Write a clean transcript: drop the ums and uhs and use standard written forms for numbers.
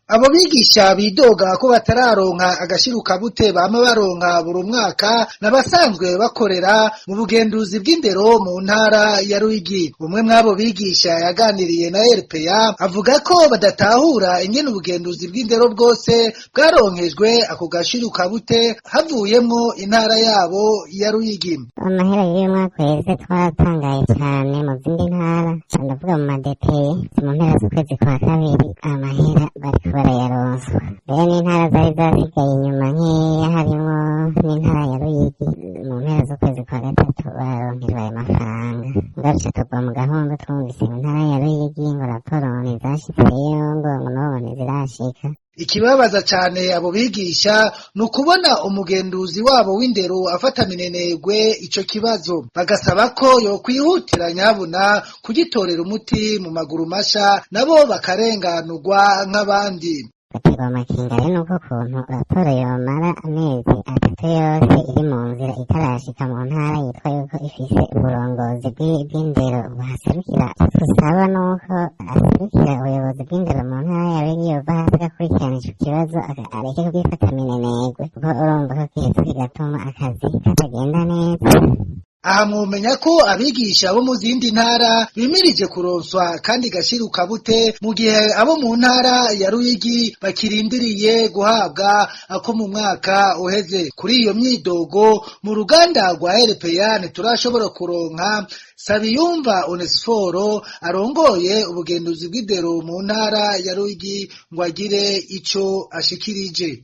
Abo bigisha bidoga ko batararonka agashirukabute bama baronka buri mwaka n'abasanzwe bakorera mu bugenduzi bw'indero mu ntara ya Ruyigi. Umwe mw'abo bigisha yaganiriye na RPA avuga ko badatahura ingene ubugenduzi bw'indero bwose bwaronkejwe ako gashirukabute havuyemwo intara yabo ya Ruyigi. Amahera y'uyu mwaka uheze twaratangaye cane mu zindi ntara, ndavuga mu madepeye, mu mpera z'ukwezi kwa kabiri amahera bariko barayaronswa. Mbere n'intara zari zasigaye inyuma nkeya harimwo n'intara ya Ruyigi, mu mpera z'ukwezi kwa gatatu bararonkejwe ayo mafaranga. Ngaruca tugwa mu gahungu twumvise mu ntara ya Ruyigi ngo raporo ntizashitseyo, ngo n'ubu ntizirashika. Ikibabaza cane abo bigisha ni ukubona umugenduzi wabo w'indero afata minenegwe ico kibazo, bagasaba ko yokwihutira nyabuna kugitorera umuti mu maguru masha, nabo bakarenganurwa nk'abandi. Baterwa amakenga rero nuko ukuntu raporo yomara amezi 3 yose iri mu nzira itarashika mu ntara yitwa yuko ifise uburongozi bw'indero buhaserukira. Icyo dusaba nuko aserukira ubuyobozi bw'indero mu ntara ya Ruyigi yova hasi agakurikirana ico kibazo, areke kugifata minenegwe, kuko urumva ko giheza kigatuma akazi katagenda neza. Aha mwomenya ko abigisha bo mu zindi ntara bimirije kuronswa kandi gashirukabute, mu gihe abo mu ntara ya Ruyigi bakirindiriye guhabwa ako mu mwaka uheze. Kuri iyo myidogo mu ruganda rwa RPA ntiturashobora kuronka Sabiyumva Onesforo arongoye ubugenduzi bw'indero mu ntara ya Ruyigi ngo agire ico ashikirije.